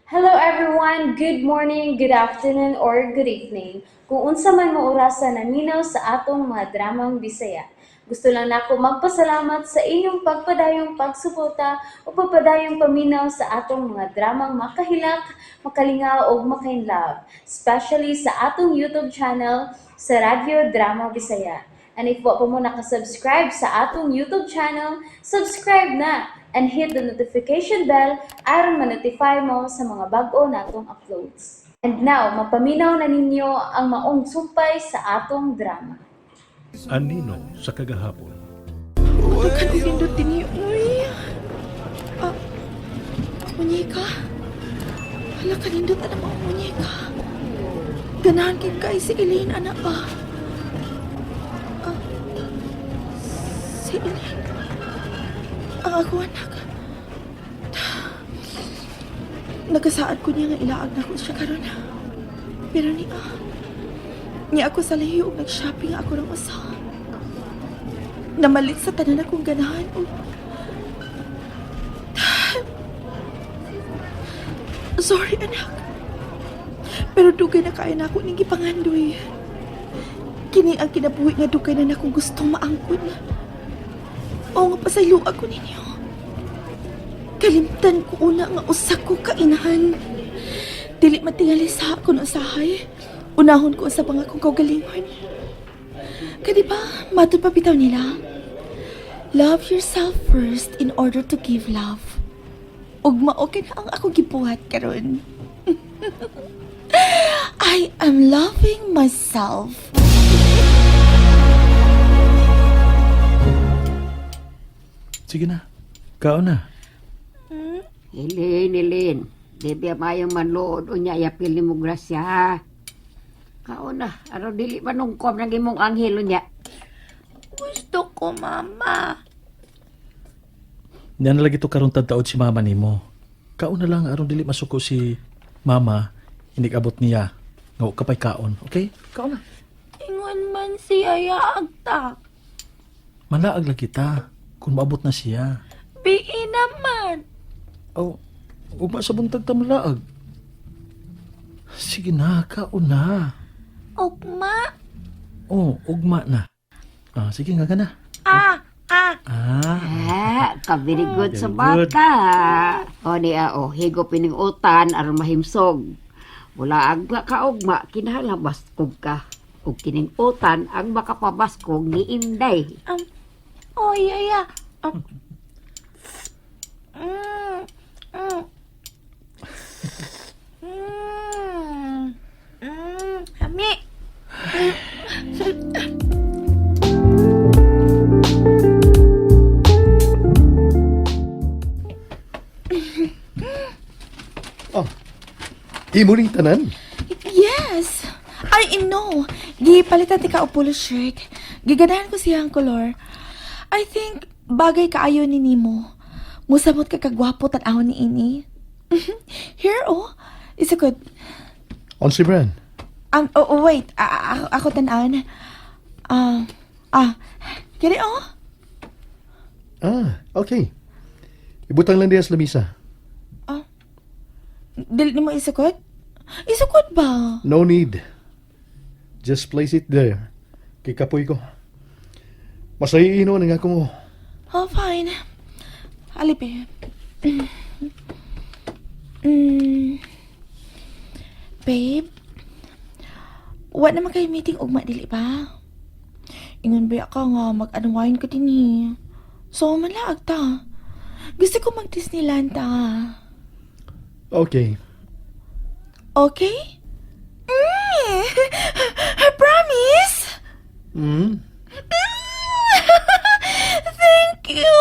Hello everyone! Good morning, good afternoon, or good evening. Kung unsa man mo orasa naminaw sa atong mga dramang Bisaya. Gusto lang nako magpasalamat sa inyong pagpadayong pagsuporta o pagpadayong paminaw sa atong mga dramang makahilak, makalingaw ug makainlove, especially sa atong YouTube channel sa Radyo Drama Bisaya. And if wa pa mo nakasubscribe sa atong YouTube channel, subscribe na and hit the notification bell aron ma-notify mo sa mga bag-o natong uploads. And now, mapaminaw na ninyo ang maong sumpay sa atong drama. Anino sa kagahapon. Daghan og nindot dinhi, uy. Ah, munyeka. Hala ka nindot ana mga munyeka. Ganahan kay kay si Elaine ana ba? Ah, si Elaine. Ang ako anak. Nagasaad ko niya nga ilaag na ko siya karon. Pero ni ah, niya ako sa lahi og nag-shopping ako ng usa. Namalit sa tanan akong ganahan og sorry, anak. Pero dugay na kaya na ako ning gipangandoy. Kini ang kinabuhi nga dugay na nakong gustong maangkon. O nga pasaylo ako ninyo. Kalimtan ko una nga usa ko kainahan. Dili matingali sa ako no usahay. Unahon ko sa mga akong kaugalingon. Kadi ba, matod pa bitaw nila? Love yourself first in order to give love. Ug mao na ang ako gibuhat karon. I am loving myself. Sige na, kaon na. Ilin, Ilin. Di ba mayong manluod unya yapil ni mo grasya. Kaon na, aron dili manungkom ng imong anghel unya. Gusto ko, Mama. Niya na lagi to karon taod si mama nimo. Kaon na lang aron dili masuko si mama inig-abot niya. Nga wa ka pa'y kaon, okay? Kaon na. Ingon man siya yaagta. Malaag lang kita kung maabot na siya. Bii naman. Oh, ugma sa buntag ta malaag. Sige na, kaon na. Ugma. Oh, ugma na. Ah, sige nga ka na. Ah, ah. Ah, Ah, ka very good sa Very good. bata. O niya o, higop ining utan aron mahimsog. Wala ang kaugma, kinahanglan baskog ka. Ug kining utan ang makapabaskog ni Inday. Oh, yeah. Hami. Oh, imo ning tanan? Yes. Ay, no. Gipalitan ti ka og polo shirt. Giganahan ko siya ang kolor. I think bagay kaayo ni nimo. Musamot ka kagwapo tan-awon ni ini. Here, oh. Isukod. Unsa brand? Oh, wait. Ako tan-awon. Ah, kini oh. Ah, okay. Ibutang lang diya sa lamisa. Dili nimo isukod? Isukod ba? No need. Just place it there. Kay kapoy ko. Masahiino na nga ko. Oh, fine. Alipe. Babe, wa naman kayo meeting ugma dili ba? Ingon ba ka nga mag-unwind ka din eh. So, manlaag ta. Gusto ko mag-Disneyland ta. Okay. Okay? Promise? Thank you!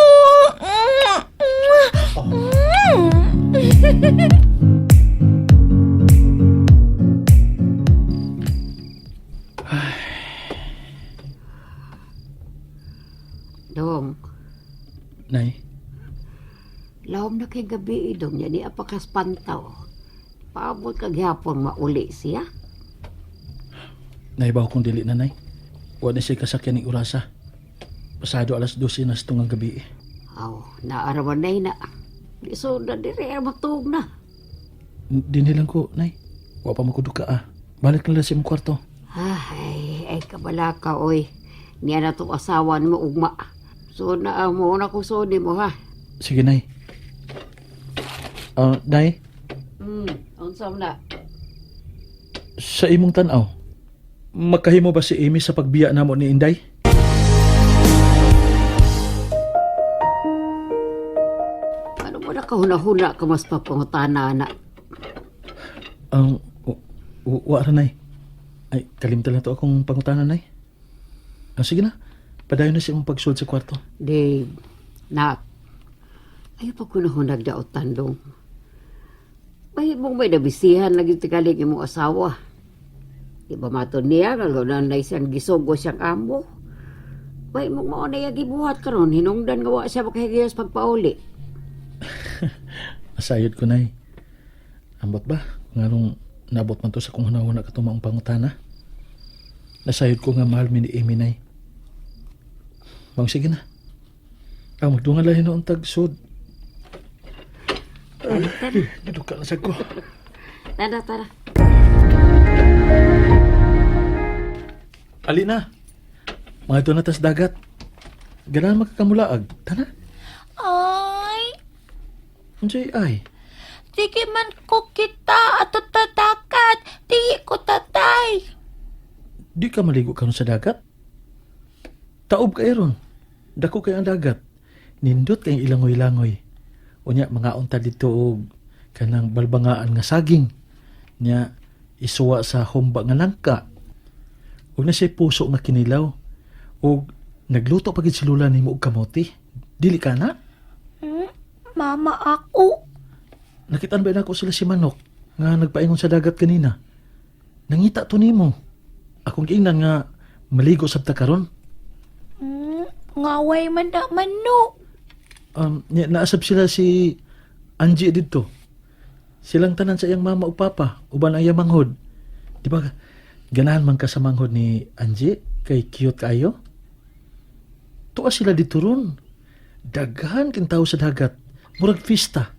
Dong, Nay. Lahom na kay gabi dong niya ni apakas pantaw. Paabot ka gihapon mauli siya. Nay, ba akong dili na, Nay? Wa na siya kasakyan ni Urasa. Pasado 12:00 na sa tungang gabi. Aw, naarawan na na. Di so na dire matuog na. Dinhi lang ko, Nay. Wa pa makuduka ah. Balik na lang sa imong kwarto. Ay, ay kabala ka, oy. Niya na itong asawa mo ugma. So na mo na ko so mo ha. Sige, Nay. Ah, Nay, Unsa man na? sa imong tan-aw, makahimo ba si Amy sa pagbiya namo ni Inday? Ano mo na kahuna-huna ka mas papangutana na? Ang wa ra, Nay. Ay, kalimtan na to akong pangutana, Nay. Ah, sige na. Padayon na sa imong pagsulod sa kwarto. Dave, nak. Ayaw pa kunahunag daot tandong. May mong may nabisihan lagi tigaling imong asawa. Di ba mato niya, nga na siyang gisugo siyang amo. May mong mao na iya gibuhat karon hinungdan nga wa siya makahigayos pagpauli. Asayod ko, Nay. Ambot ba? Nganong nabot man to sa kung hunahuna ka maong pangutana. Nasayod ko nga mahal mi ni Amy, Nay. Bang sige na. Ang magdungan lang hinuon tag sud. Giduka na sad ko. Tara, tara. Ali na. Mga ito na tas dagat. Ganahan makakamulaag. Tana. Ay, Unsay ay. sige man ko kita ato tatakat. Di ko tatay. Di ka maligo karon sa dagat? Taob ka ron. Dako kay ang dagat. Nindot kay ilangoy-langoy. Unya mga unta dito og kanang balbangaan nga saging. Nya isuwa sa humba nga langka. Ug na siya puso nga kinilaw. Og nagluto pa gid si Lola nimo og kamote. Dili ka na? Mama ako. Nakitaan ba nako sila si Manok nga nagpaingon sa dagat kanina? Nangita to nimo. Akong giingnan nga maligo sabta karon. Ngaway man na manok. Naasab sila si Angie didto. Silang tanan sa iyang mama ug papa uban ang iyang manghod. Di ba ganahan man ka sa manghod ni Angie kay cute kaayo? Tuwa sila dito ron. Daghan king tao sa dagat. Murag fiesta.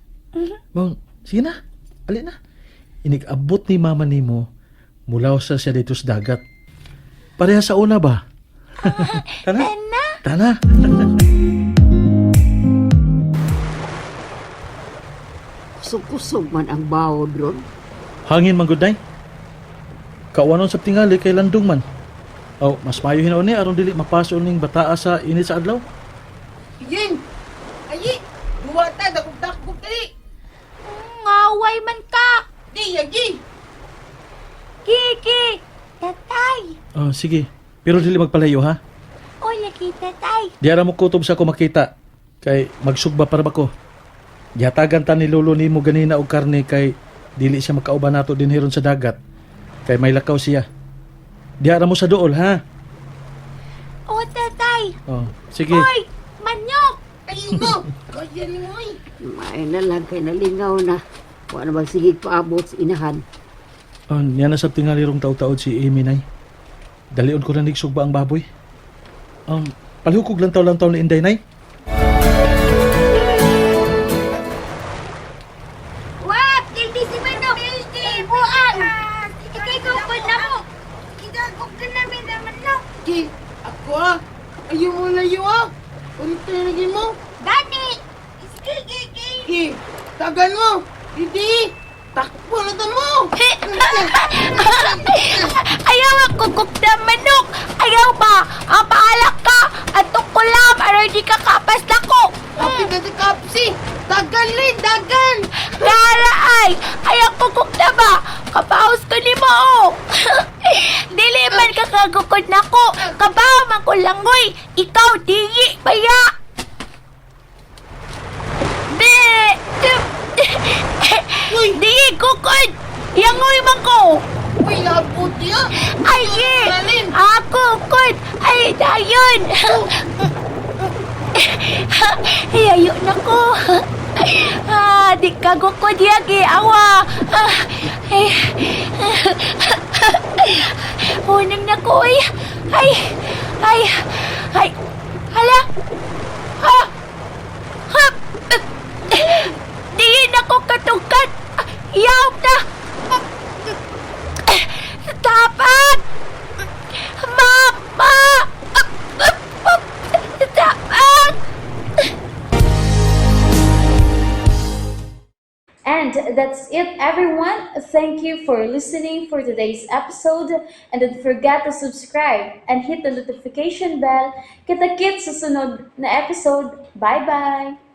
Mong, sige na. Ali na. Inig-abot ni mama nimo mulaw sa siya dito sa dagat. Pareha sa una ba? Tana. Tana. Kusog-kusog man ang bawod ron. Hangin man gud, Nay. Kawanon sa tingali kay landong man. Oh, mas mayo hinaon ni aron dili mapaso ning bataa sa init sa adlaw. Yin! Ayi! Duwata, dakog-dakog dali! Ngaway man ka. Di, yagi! Kiki. Tatay. Oh, sige. Pero dili magpalayo ha. O lagi tatay. Di ara mo kutob sa ako makita kay magsugba para ba ko. Gihatagan ta ni lolo nimo ganina og karne kay dili siya makauban nato dinhi ron sa dagat kay may lakaw siya. Di ara mo sa duol ha. O tatay. Oh, sige. Hoy, manyok. Ayi mo! Kaya ni mo ay! May na lang kay nalingaw na. Wa na magsigig paabot sa inahan. Oh, niya na sa tingali rong taud-taud si Amy nay. Dalion ko na nigsugba ang baboy. Palihukog lang taw ni Inday nay. Wap, kildi si manok. Kildi, buang. Ikay ko po na mo. Kidagog ka namin na manok. Ki, ako ah! Ayaw mo layo ah! Unta na lagi mo! Gani. Kiki, Ki, tagal mo! Hindi! Takbo na to mo! Ayaw ako kukda manok. Ayaw ba? Ang paalak ka. Antok ko lang. Aron di ka kapas na ko. Kapit na si Kapsi! Tagal rin! Dagan! Kara ay! Ayaw ko kukda ba? Kapaos ko ni mo. oh. Dili man ka kagukod na ko. Kabaw man ko langoy. Ikaw diyi baya. Di! Uy! Diyi kukod! Yangoy man ko! Uy, labot niya! Ay! eh! Lalim! Ako kukod! Ay, dayon! Ay, ayo na ko. Ah, di ka gukod yagi, awa. Ah, ay. Unang na ko, ay. Ay, ay, ay. Hala. Ha. Ha. Diin ako katungkat. Yaw. That's it, everyone. Thank you for listening for today's episode. And don't forget to subscribe and hit the notification bell. Kita-kits sa sunod na episode. Bye-bye!